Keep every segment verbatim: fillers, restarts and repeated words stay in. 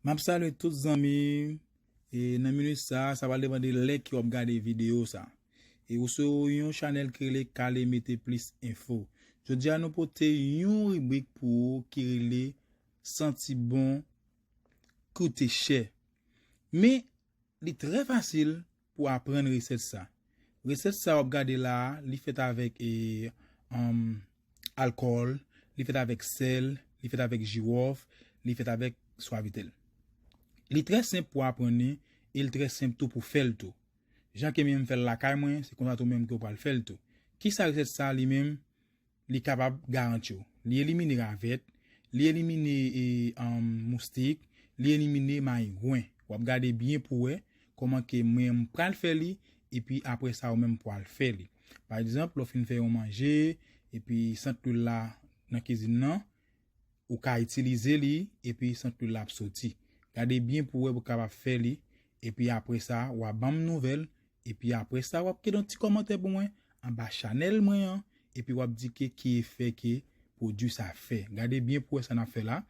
M ap salye tout zanmi. E nan minit sa, sa pral depann de lè ke w ap gade videyo sa. E ou sou yon chanèl ki rele Kale Mete Plis Enfo. Jodi a, nou pote yon ribrik pou ou ki rele Santi Bon, Koute Chè. Men, li trè fasil pou aprann resèt sa. Resèt sa w ap gade la a, li fèt avèk e, um, alkòl, li fèt avèk sèl, li fèt avèk jiwòf, li fèt avèk swavitèl. Li trè senp pou aprann li, e li trè senp tou pou fè l tou. Jan ke mwen menm fè l lakay mwen, se konsa tou menm ke w pral fè l tou. Kisa resèt sa li menm? Li kapab garanti w. Li elimine ravèt, li elimine e, um, moustik, li elimine mayengwen. W ap gade byen pou wè kòman ke mwen m pral fè li, epi apre sa ou menm pral fè li. Pa egzanp, lè w fin fè yon manje, epi sant lwil la nan kizin nan, ou ka itilize li, epi sant lwil la ap soti. Gade byen pou wè pou w kapab fè li, epi apre sa, w a ban m nouvèl, epi apre sa, w ap kite yon ti kòmantè pou mwen anba chanèl mwen an, epi w ap di ke ki efè ke pwodui sa fè. Gade byen pou wè sa n ap fè la.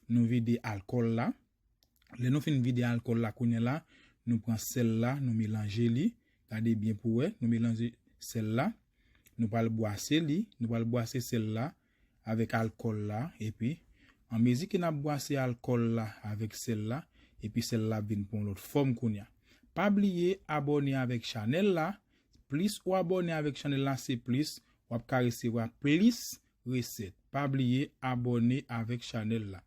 Nou vide alkòl la. Lè nou fin vide alkòl la kounye a la, nou pran sèl la, nou melanje li. Gade byen pou wè, nou melanje sèl la. Nou pral bwase li, nou pral bwase sèl la avèk alkòl la, epi anmezi ke n ap bwase alkòl la avèk sèl la, epi sèl la ap vin pran yon lòt fòm kounye a. Pa bliye abòne avèk chanèl la. Plis ou abòne avèk chanèl la, se plis w ap ka resevwa plis resèt. Pa bliye abòne avèk chanèl la.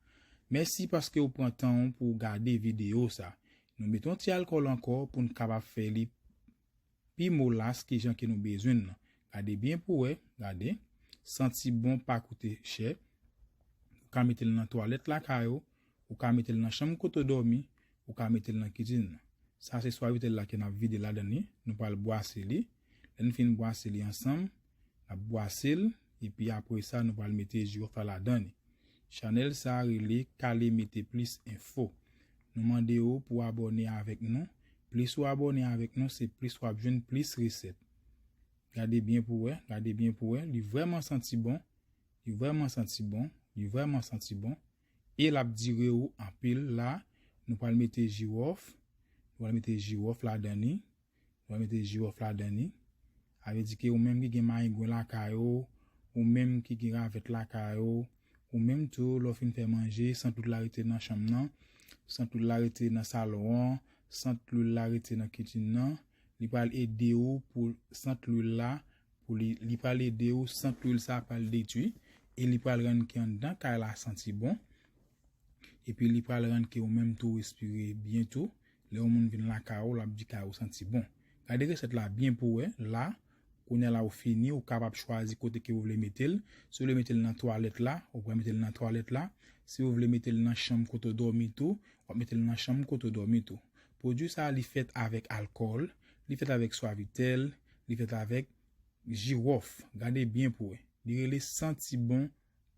Mèsi paske w pran tan w pou w gade videyo sa. Nou mete yon ti alkòl ankò pou n kapab fè li pi molas ki jan ke nou bezwen l nan. Gade byen pou wè, gade. Santi bon, pa koute chè. Ou ka mete l nan twalèt lakay ou, ou ka mete l nan chanm kote w dòmi, ou ka mete l nan kizin nan. Sa se swavitèl la ke n ap vide ladan li. Nou pral bwase li. Lè n fin bwase li ansanm, n ap bwase l, epi apre sa, nou pral mete jiwòf la ladan li. Chanèl sa a rele Kale Mete Plis Enfo. Nou mande w pou w abòne avèk nou. Plis ou abòne avèk nou, se plis w ap jwenn plis resèt. Gade byen pou wè, gade byen pou wè. Li vrèman santi bon. Li vrèman santi bon. Li vrèman santi bon. E l ap dire w anpil la. Nou pral mete jiwòf. Nou pral mete jiwòf ladan li. Nou pral mete jiwòf ladan li. Sa vle di ke ou menm ki gen mayengwen lakay ou, ou menm ki gen ravèt lakay ou, ou menm tou, lè w fin fè manje, sant lwil la rete nan chanm nan, sant lwil la rete nan salon an, sant lwil la rete nan kizin nan, li pral ede w pou sant lwil la, pou li, li pral ede w, sant lwil sa pral detwi, e li pral rann ke anndan kay la santi bon, epi li pral rann ke ou menm tou respire byen tou. Lè yon moun vin lakay ou, l ap di kay ou santi bon. Gade resèt la byen pou wè, la, kounye a la ou fini, ou kapab chwazi kote ke ou vle mete l. Si w vle mete l nan twalèt la, ou pral mete l nan twalèt la. Si w vle mete l nan chanm kote w dòmi tou, w ap mete l nan chanm kote w dòmi tou. Pwodui sa a, li fèt avèk alkòl, li fèt avèk swavitèl, li fèt avèk jiwòf. Gade byen pou wè. Li rele Santi Bon,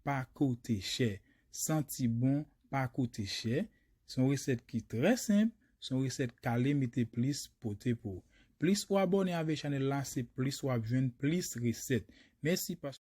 Pa Koute Chè. Santi bon, pa koute chè. Se yon resèt ki trè senp, se yon resèt Kale Mete Plis pote pou ou. Plis ou abòne avèk chanèl la, se plis w ap jwenn plis resèt. Mèsi paske